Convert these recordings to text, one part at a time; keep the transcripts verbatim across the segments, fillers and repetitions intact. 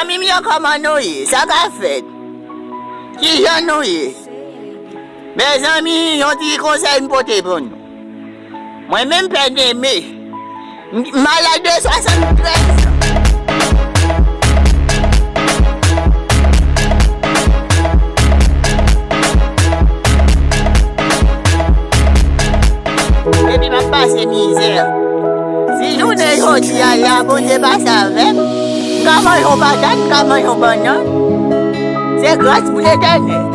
Zanmi m yo, kòman nou ye? Sa k ap fèt? Kijan nou ye? Mezanmi, yon ti konsèy m pote pou nou. Mwen menm, Pè Neme, m, m malad de swasanntrèz an. Epi m ap pase mizè. Si jounen jodi a la, Bondye pase avè m, m ka manje yon patat, m ka manje yon bannann. Se gras pou Letènèl.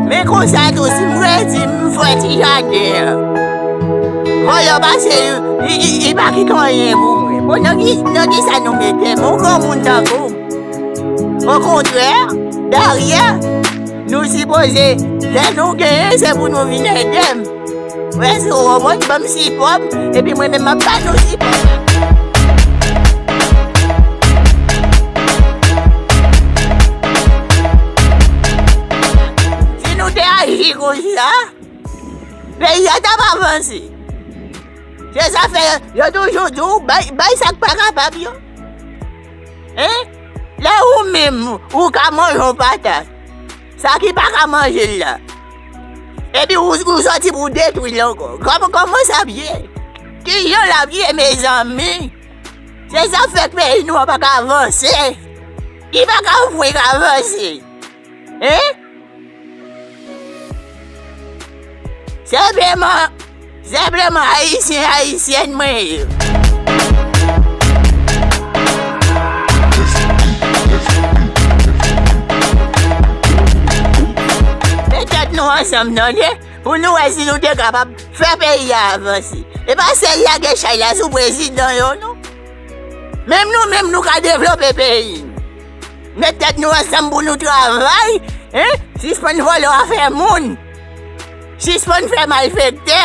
Men konsa tou, si m redi, m fè ti jaden an. Vòlò pase, li, li, li pa kite anyen pou mwen. Bon, nan ki, nan ki sa nou mete m? Yon granmoun tankou m. Okontrè, daryè, nou sipoze, lè nou genyen, se pou nou vin ede m. Mwen, si w wè mwen, ban m sipò m, epi mwen menm, m ap ba nou sipò m. Si nou te aji konsa, peyi a t ap avanse. Se sa fè yo toujou di w, bay, bay sa k pa kapab yo. Hein? Lè ou menm, ou ka manje yon patat, sa ki pa ka manje l la, epi ou, ou sòti pou w detwi l ankò. Kòman, kòman sa ap ye? Kijan l ap ye, mezanmi? Se sa k fè peyi nou an pa ka avanse. Li pa ka fouye ka avanse. Hein? Senpleman, senpleman Ayisyen, Ayisyèn mwen ye. Met tèt nou ansanm, tande, pou nou wè si nou te kapab fè peyi a avanse. E pa sèl lage chay la sou prezidan yo, non. Menm nou menm, nou ka devlope peyi nou. Met tèt nou ansanm pou nou travay, hein? Sispann vòlò afè moun. Sispann fè malfektè.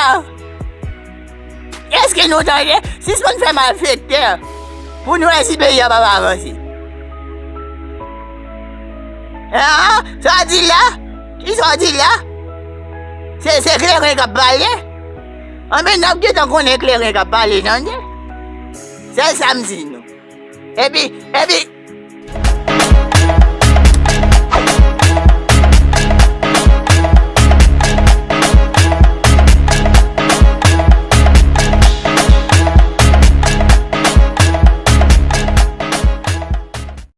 Èske nou tande? Sispann fè malfektè. Pou nou wè si peyi a p ap avanse. Hein? Sa w di la? Kisa w di la? Se, se kleren k ap pale? Anben, n ap gentan konnen kleren k ap pale, tande. Sèl sa m di nou. Epi, epi,